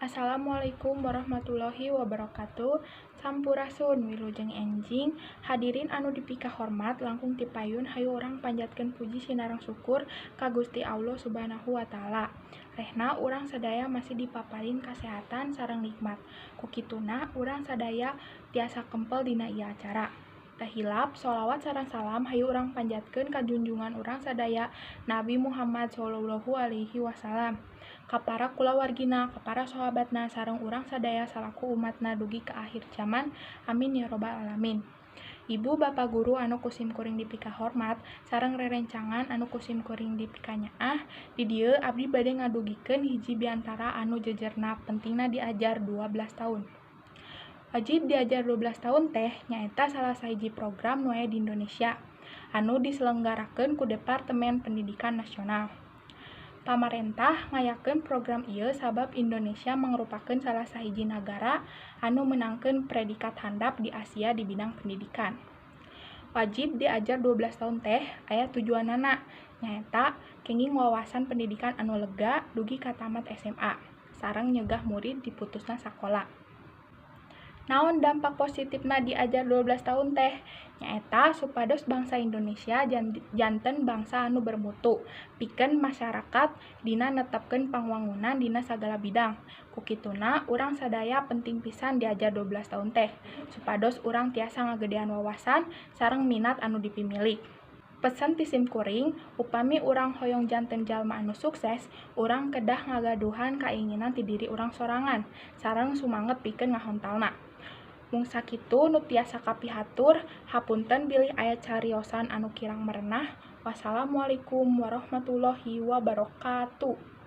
Assalamualaikum warahmatullahi wabarakatuh. Sampurasun, wilujeng enjing hadirin anu dipikahormat. Langkung tipayun hayu urang panjatkeun puji sinareng syukur ka Gusti Allah Subhanahu wa Ta'ala, rehna urang sadaya masih dipaparin kasehatan sareng nikmat. Ku kituna urang sadaya tiasa kempel dina ieu acara. Teu hilap sholawat sareng salam hayu urang panjatkeun ka junjungan urang sadaya, Nabi Muhammad Shallallahu Alaihi Wasallam, ka para kulawargina, ka para sahabatna, sareng urang sadaya salaku umatna dugi ka akhir zaman. Amin ya robbal alamin. Ibu bapak guru anu ku simkuring dipikahormat sareng rerencangan anu ku simkuring dipikanyaah, di dieu abdi bade ngadugikeun hiji biantara anu jejerna pentingna diajar 12 tahun. Wajib Diajar 12 tahun teh nyaeta salah sahiji program nu aya di Indonesia anu diselenggarakeun ku Departemen Pendidikan Nasional. Pamarentah ngayakeun program ieu sabab Indonesia mangrupakeun salah sahiji nagara anu meunangkeun predikat handap di Asia di bidang pendidikan. Wajib diajar 12 tahun teh aya tujuanana, nyaeta kenging wawasan pendidikan anu lega dugi ka tamat SMA sareng nyegah murid diputusna sakola. Naon dampak positifna diajar 12 tahun teh? Nyaeta supados bangsa Indonesia janten bangsa anu bermutu pikeun masyarakat dina netepkeun pangwangunan dina sagala bidang. Ku kituna urang sadaya penting pisan diajar 12 tahun teh supados urang tiasa ngagedean wawasan sareng minat anu dipimilik. Pesen ti simkuring, upami urang hoyong janten jalma anu sukses, urang kedah ngagaduhan kainginan ti diri urang sorangan sareng sumanget pikeun ngahontalna. Mung sakitu nu tiasa kapihatur, hapunten bilih aya cariosan anu kirang merenah. Wassalamualaikum warahmatullahi wabarakatuh.